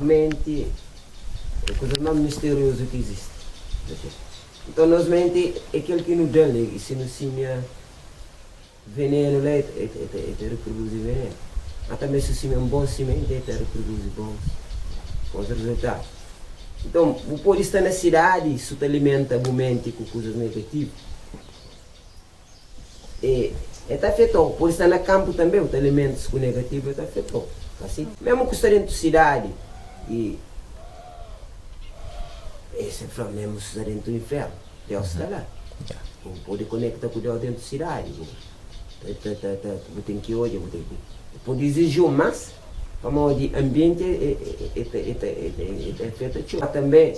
Menti é kuza más misteriozu ki izisti. Nton nos menti é kel ki nu da-l i si nu símia venenu la el ta riproduzi venenu. Má tanbê si nu símia un bon simenti el ta riproduzi bons rizultadu. Nton bu pode sta na sidadi si bu ta alimenta bu menti ku kuzas negativu. E e ta afetau. Pode sta na kanpu tanbe, bu ta alimentas ku negativu, e ta afetau. Asi, memu ku sta dentu sidadi i e se fla memu si sta dentu infernu, Deus sta la. Bu pode konekta ku Deus dentu sidadi, bu ta ta ta bu ten ki odja, bu ten ki bu pode izijiu mas, pamodi anbienti e e ta e ta e ta afeta txeu. Tanbe,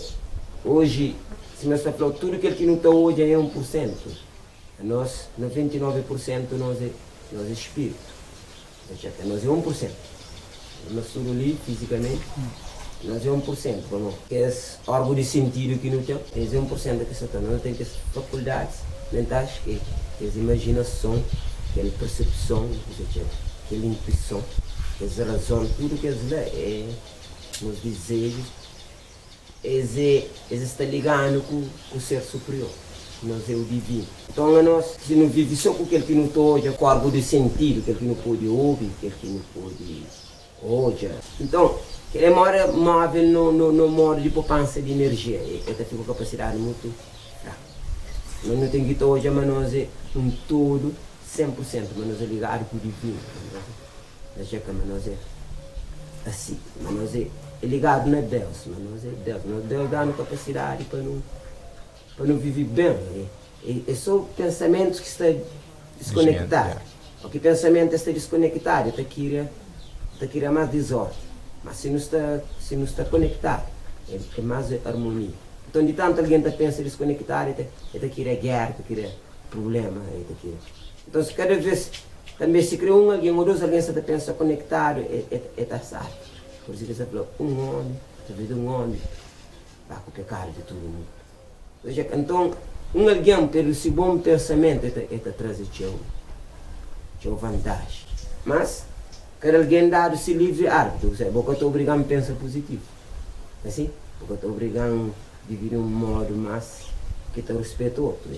oji, sima es ta flau, tudu kel ki nu ta odja e 1%. Anos, 99 pur sentu nos é nos é spiritu. Oseja, ka nos é 1%. Nos tudu li, fizikamenti, nos é 1%, pamodi kes órgu di sintidu ki nu ten, es é 1% ki sta ta. Nos nu ten kes fakuldadis mentais ki é kes imajinason, kel persepson, oseja, kel intuison, kes razon, tudu kes la é nos dizejus. Es é, es sta liganu ku ku ser superior, nos é o divinu. Nton anos, si nu vive so ku kel ki nu ta odja, ku órgu di sentidu, kel ki nu pode obi, kel ki nu pode odja, nton kel é mora móvel no no no modu di popansa di inerjia, e ta fika ku kapasidadi mutu fraku. Nos nu ten ki ta odja ma nos é un tudu 100%, ma nos é ligadu ku divinu, ma nos é. Nos dja ka ma nos é asi, ma nos é ligadu na Deus, ma nos é Deus, nos Deus da-nu kapasidadi pa nu pa nu vive ben. É so pensamentus ki sta diskonektadu. O ki pensamentu sta diskonektadu, ta kiria ta kiria mas dizordi. Ma si nu sta si nu sta konektadu, é mas armonia. Nton di tantu algen ta pensa diskonektadu, e ta kiria géra, ta kiria prubléma, e ta kiria. Nton si kada ves Tanbê, si krê un algen ô dôs algen sta ta pensa konektadu, e ta sabe. Pur isu ki es ta fla, Un ómi, através di un ómi, ba ku pekadu di tudu mundu. Ô seja, nton, un algen pelu se bon pensamentu, e ta traze txeu, txeu vantaji. Mas, kada algen dadu se livri arbitriu, ô seja, bo ka ta obriga-m pensa puzitivu. Asin, bo ka ta obriga-m vive di un modu más ki ta ruspeta otu.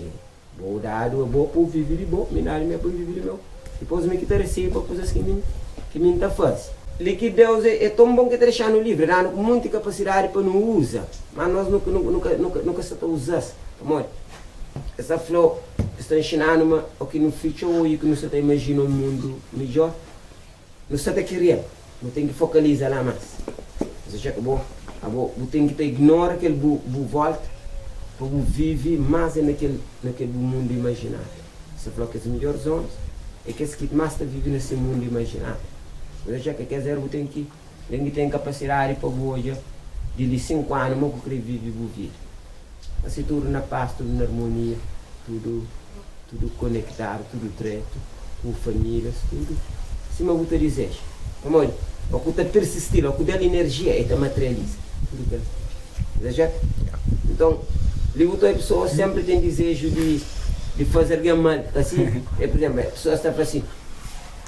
Bo dadu abo pa bu vive di bo, mi dadu mi pa N vive di meu. Dipôs mi ki ta resebe pa kuzas ki mi ki mi N ta faze. Li ki Deus é ton bon ki ta dexa-nu livri, da-nu ku monti kapasidadi pa nu uza, má nos nu nu ka nu ka nu ka sta ta uza-s. Pamodi? Es ta fla, es ta nxina-nu ma óki nu fitxa odju ki nu sta ta imajina un mundu midjór. Nu sta ta kria-l, nu ten ki fokaliza la más. Você txeka bo, abo bu ten ki ta ignora kel bu bu volta pa bu vive más é na kel na kel bu mundu imajináriu. Você fla kes midjoris omis é kes ki más ta vive na se mundu imajináriu. Você txeka kes er bu ten ki ten ki ten kapasidadi pa bu odja di li 5 anu mo ku kre vive bu vida. Asi tudu na pas, tudu na armonia, tudu tudu konektadu, tudu dretu, ku familias, tudu sima bu ta dizeja. Pamodi o ku ta pirsistil, o ku da-l inerjia, e ta materializa tudu kel dizeja. Nton, li bu ta obi pesoas senpri ten dizeju di di faze algen mal. Asi, e pur izemplu, pesoas ta fla si,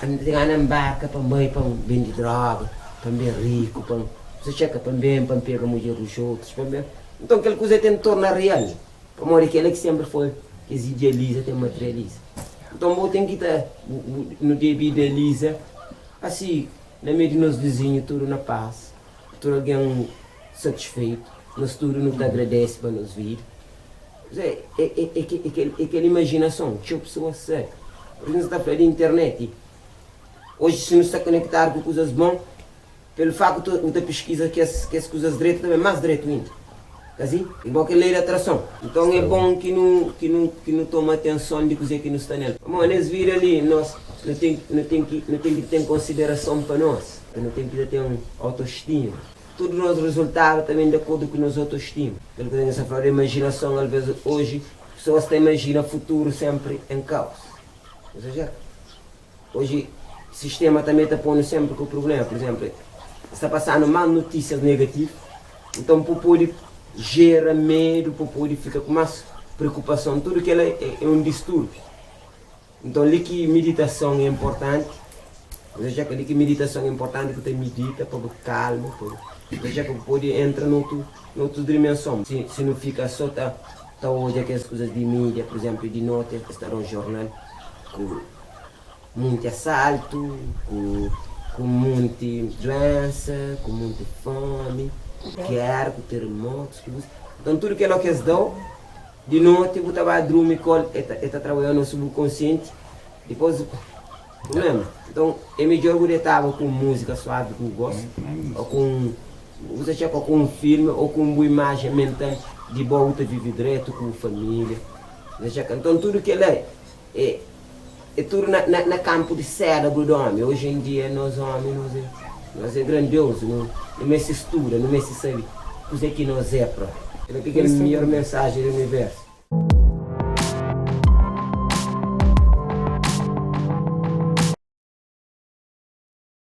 Ami ta gana nbarka pa N bai pa N bende droga, pa N ben riku, pa N, bu ta txeka, pa N ben pa N pega mudjer dos otus, pa N ben. Nton kel kuza ten torna real, pamodi kela ki senpri foi ki es idealiza ten materializa. Nton bo ten ki ta, nu debe idealiza asi na meiu di nos vizinhu tudu na pas, tudu algen satisfeitu, nos tudu nu ta agradese pa nos vida. É é kel imajinason, txeu pesoas sabe. Pur isu nu sta fla di internet, oji si nu sta konektadu ku kuzas bon, Pelu faktu bu ta piskiza kes kes kuzas dretu tanbe mas dretu inda. Ka si? Igual ke lei di atrason. Nton e bon ki nu ki nu ki nu toma atenson di kuze ki nu sta nel. Pamodi nes vida li nos nu ten nu ten ki nu ten ki ten konsiderason pa nos. Nu ten ki ta ten autostima. Tudu nos rizultadu ta ben di akordu ku nos autostima. Kel kuze ki N sta fla di imajinason alves oji pesoas ta imajina futuru senpri en kaos. Oseja. Oji sistema tanbe ta ponu senpri ku prubléma. Pur izénplu, es ta pasa-nu más notísias negativu, nton bu pode jera medu, bu pode fika ku más preokupason. Tudu kel-la é un distúrbiu. Nton, li ki miditason é inportanti. Li ki miditason é inportanti, bu ta midita pa bu kalma, pa bu. Dja ki bu pode entra na otu dimenson. Si nu fika so ta ta odja kes kuzas di mídia, pur izénplu, di noti es ta da un jornal ku munti asaltu, ku ku munti duénsa, ku munti fómi, géra, ku teremotus, ku kuzas. Nton tudu kel-la ki es da-u, di noti bu ta ba durmi ku el, el ta trabadja na subkonsienti, dipôs Bu lembra? Nton, é midjór bu detaba ku un múzika suavi ki bu gosta, ô ku un, bu ta txeka, ô ku un filmi, ô ku un bu imajen mental di bo bu ta vive dretu ku bu família. Bu ta txeka? Nton, tudu kel-la é, é tudu na, na, na kanpu di sérebru di ómi. Oji en dia, nos ómi, nos é, nos é grandiozu, nu, nu meste studa, nu meste sabe kuzê ki nos é própi. Kel-la ki é kel midjór mensajen di universu.